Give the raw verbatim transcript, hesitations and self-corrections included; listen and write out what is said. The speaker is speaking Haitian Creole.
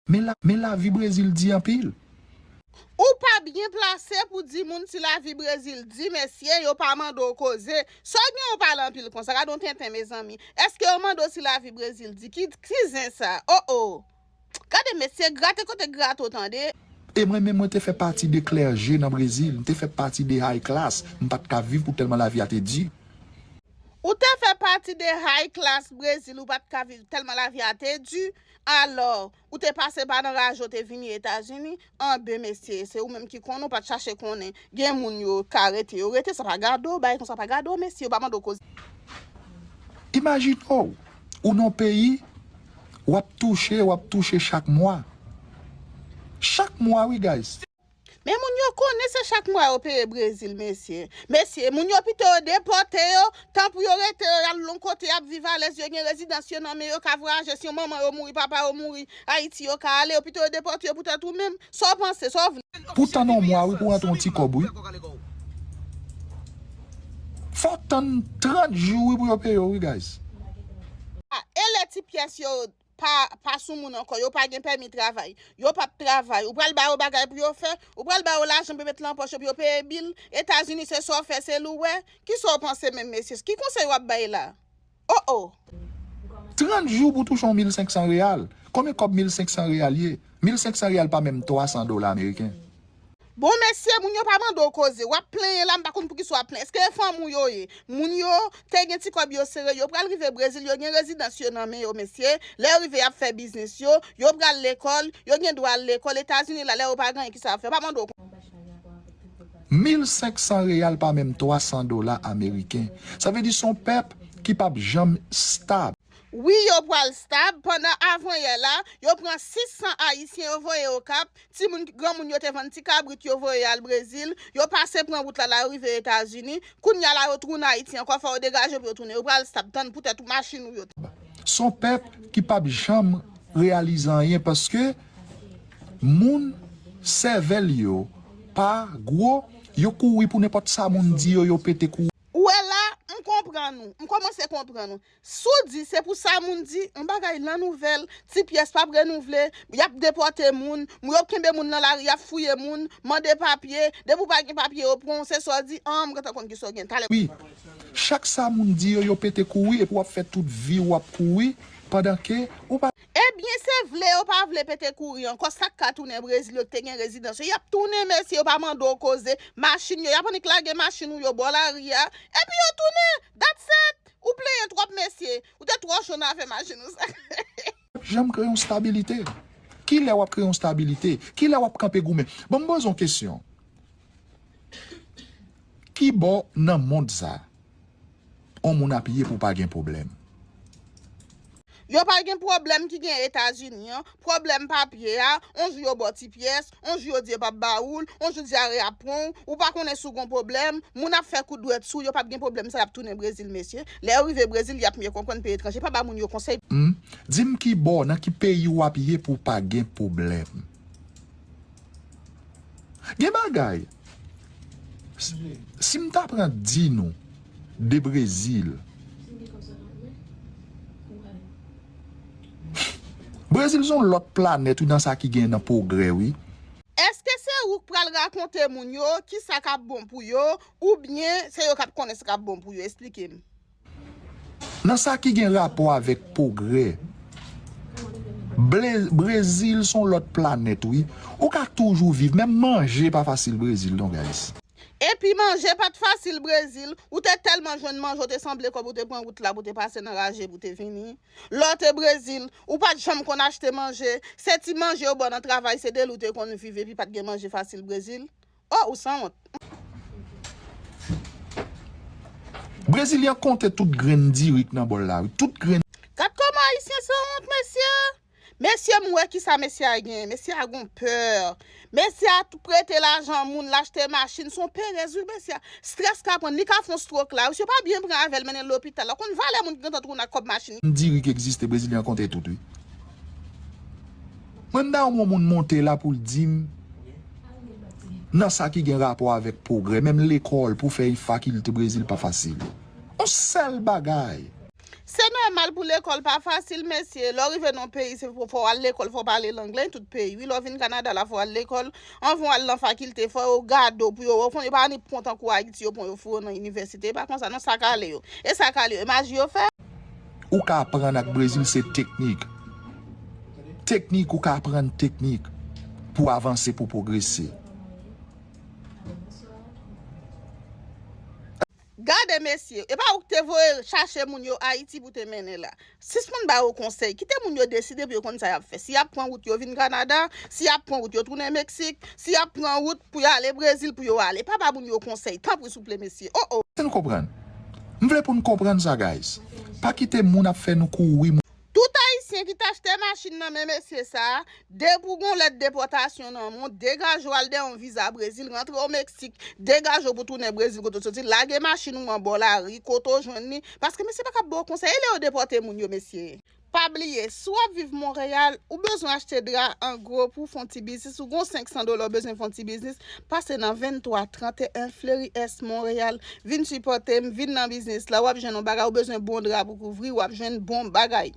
Men la, men lavi Brezil di anpil. Ou pa byen plase pou di moun si lavi Brezil di, mesye, yo pa mande w koze. Sa w gen ou pale anpil konsa, gade yon tenten, mezanmi. Èske yo mande w si lavi Brezil di? Ki, ki zen sa? Oh, oh. Gade, mesye, grate kote grate w tande. E mwen menm, mwen te fè pati de klèje nan Brezil, m te fè pati de high class, m pa t ka viv pou tèlman lavi a te di. Ou te fè pati de high class Brezil, ou pa t ka viv tèlman lavi a te di. Alò, ou te pase pa nan raje, ou te vini Etazini. Anben, mesye, se ou menm ki konnen, ou pa t chache konnen. Gen moun yo ka rete, yo rete, sa pa gade w, bagay konsa pa gade w, mesye, yo pa mande w koze. Imajine w, ou nan peyi, w ap touche, w ap touche chak mwa. Chak mwa, wi, guys. Men moun yo konnen se chak mwa yo peye Brezil, mesye. Mesye, moun yo pito yo depòte yo, tan pou yo rete yo, y al yon kote, y ap viv alèz, yo gen rezidans yo nan men yo, ka vwayaje, si yon manman yo mouri, papa yo mouri, Ayiti yo ka ale, yo pito yo depòte yo pou tèt ou menm. Sa w panse, sa w vle? Pou tann yon mwa, wi, pou rantre yon ti kòb, wi. Fò tann trant jou, wi, pou yo peye yo, wi, guys. Ah, e lè ti pyès yo pa, pa sou moun ankò, yo pa gen pèmi travay, yo p ap travay, ou pral ba yo bagay pou yo fè, ou pral ba yo lajan pou yo met lan pòch yo pou yo peye bil. Etazini se sa w fè, se li w wè. Kisa w panse menm, mesye? Ki konsèy w ap bay la? Oh, oh. Trant jou pou touche yon mil senk san reyal. Konbyen kòb mil senk san reyal ye? Mil senk san reyal pa menm twa san dola ameriken. Bon, mesye, moun yo pa mande w koze. W ap plenyen la, m pa konn poukisa w ap plenyen. Èske e fanmi w yo ye? Moun yo te gen ti kòb yo sere, yo pral rive Brezil, yo gen rezidans yo nan men yo, mesye. Lè yo rive, y ap fè biznis yo, yo pral lekòl, yo gen dwa al lekòl. Etazini la, lè yo pa gen anyen, kisa y ap fè? Pa mande w koze. Mil senk san reyal pa menm twa san dola ameriken. Sa vle di se yon pèp ki p ap janm stab. Wi, yo pral stab. Pandan avanyè la, yo pran sis san Ayisyen, yo voye Okap. Timoun, granmoun yo te vann ti kabrit, yo voye al Brezil. Yo pase pran wout la, la yo rive Etazini. Kounye a la, yo tounen Ayiti ankò, fò yo degaje pou yo tounen. Yo pral stab, tann poutèt ou machin ou yo. Se yon pèp ki p ap janm reyalize anyen paske moun sèvèl yo pa gwo, yo kouri pou nenpòt sa moun di yo, yo pete kouri. Ou wè la, m konprann ou. M kòmanse konprann ou. Si w di se pou sa moun di, yon bagay nan nouvèl, ti pyès p ap renouvle, y ap depòte moun, moun yo kenbe moun nan lari, y ap fouye moun, mande papye, depi w pa gen papye, yo pran w, se sa w di, an, m gentan konn kisa w gen talè. Wi, chak sa moun di yo, yo pete kouri, epi w ap fè tout vi w ap kouri, pandan ke ou pa. Ebyen, se vle yo pa vle pete kouri ankò, sa k ka tounen Brezil, yo ki te gen rezidans yo, y ap tounen, mesye, yo pa mande w koze, machin yo, y ap annik lage machin ou yo bò lari a, epi yo tounen, that's it! Ou plenyen twòp, mesye. Ou te twò cho nan afè machin ou sa. Janm kreye yon stabilite. Kilè w ap kreye yon stabilite? Kilè w ap kanpe goumen? Ban m poze yon kesyon. Ki bò nan mond sa yon moun ap ye pou pa gen pwoblèm? Yo pa gen pwoblèm ki gen Etazini an. Pwoblèm papye a, on jou yo ba w ti pyès, on jou yo di yo p ap ba ou l, on jou dyare ap pran w, ou pa konnen si w gon pwoblèm, moun ap fè kout dwèt sou w, yo p ap gen pwoblèm sa, y ap tounen Brezil, mesye. Lè yo rive Brezil, y ap mye konprann peyi etranje, pa ba moun yo konsèy. Humm, di m ki bò, nan ki peyi w ap ye pou w pa gen pwoblèm? Gen bagay, si m ta pran di nou de Brezil, Brezil se yon lòt planèt wi nan sa ki gen nan pwogrè wi. Èske se ou k pral rakonte moun yo kisa k ap bon pou yo, oubyen se yo k ap konnen sa k ap bon pou yo? Esplike m. Nan sa ki gen rapò avèk pwogrè, Brezil se yon lòt planèt wi. Ou ka toujou viv, menm manje pa fasil Brezil non guys. Epi manje pa t fasil Brezil, ou te tèlman jwenn manje w te sanble kòm ou te pran wout la pou w te pase nan raje pou w te vini. Lè w te Brezil, ou pa t janm konn achte manje, se ti manje yo ba w nan travay, se de li w te konn viv epi pa t gen manje fasil Brezil. Oh, ou sanwont. Brezilyen konte tout grenn diri k nan bòl la wi, tout grenn. Gad kòman ayisyen sanwont mesye. Mesye m wè kisa mesye a genyen, mesye a gon pè. Mesye a tou prete lajan moun, l achte machin, se yon perèz wi mesye a. Strès ka pran l, li ka fè yon strok la wi, si yo pa byen pran avè l mennen l lopital la, ou konn valè moun ki gentan tounen ak kòb machin. Diri k egziste, Brezilyen konte tout wi. Mwen m ta renmen yon moun monte la pou l di m nan sa ki gen rapò avèk pwogrè, menm lekòl pou fè fakilte Brezil pa fasil. Yon sèl bagay. Se nòmal pou lekòl pa fasil, mesye. Lè w rive nan yon peyi, se fò w al lekòl, fò w pale lang lan, tout peyi. Wi, lè w vin Kanada la, fò w al lekòl. Anvan w al nan fakilte, fò yo gade w pou yo wè w konn, yo pa ni pran tankou Ayiti, yo pran yo foure nan inivèsite. E pa konsa, non, sa k ale yo. E sa k ale yo. E maji yo fè. Ou ka aprann ak Brezil se teknik. Teknik, ou ka aprann teknik pou avanse, pou pwogrese. Gade mesye, e pa ou ki te voye chache moun yo Ayiti pou te mennen la. Sispann ba yo konsèy, kite moun yo deside pou yo konn sa y ap fè. Si y ap pran wout yo vin Kanada, si y ap pran wout yo tounen Meksik, si y ap pran wout pou y ale Brezil pou yo ale. Pa ba moun yo konsèy, tanpri souple mesye. Oh oh. Fè n konprann. M vle pou n konprann sa, guys. Pa kite moun ap fè nou kouri. Tout ayisyen ki t achte machin nan men mesye sa a, depi w gon lèt depòtasyon nan men w, degaje w al dèyè yon viza Brezil, rantre w Meksik, degaje w pou tounen Brezil kote w soti, lage machin ou an bò lari, kote w jwenn li, paske mesye pa ka ap ba w konsèy, e lè yo depòte moun yo, mesye. Pa bliye, si w ap viv Monreyal, ou bezwen achte dra an gwo pou w fè yon ti biznis, ou gon senk san dola w bezwen fè yon ti biznis, pase nan vennntwa trannteyen Fleury Est Monreyal, vin sipòte m, vin nan biznis la, w ap jwenn yon bagay, ou bezwen bon dra pou kouvri, w ap jwenn bon bagay.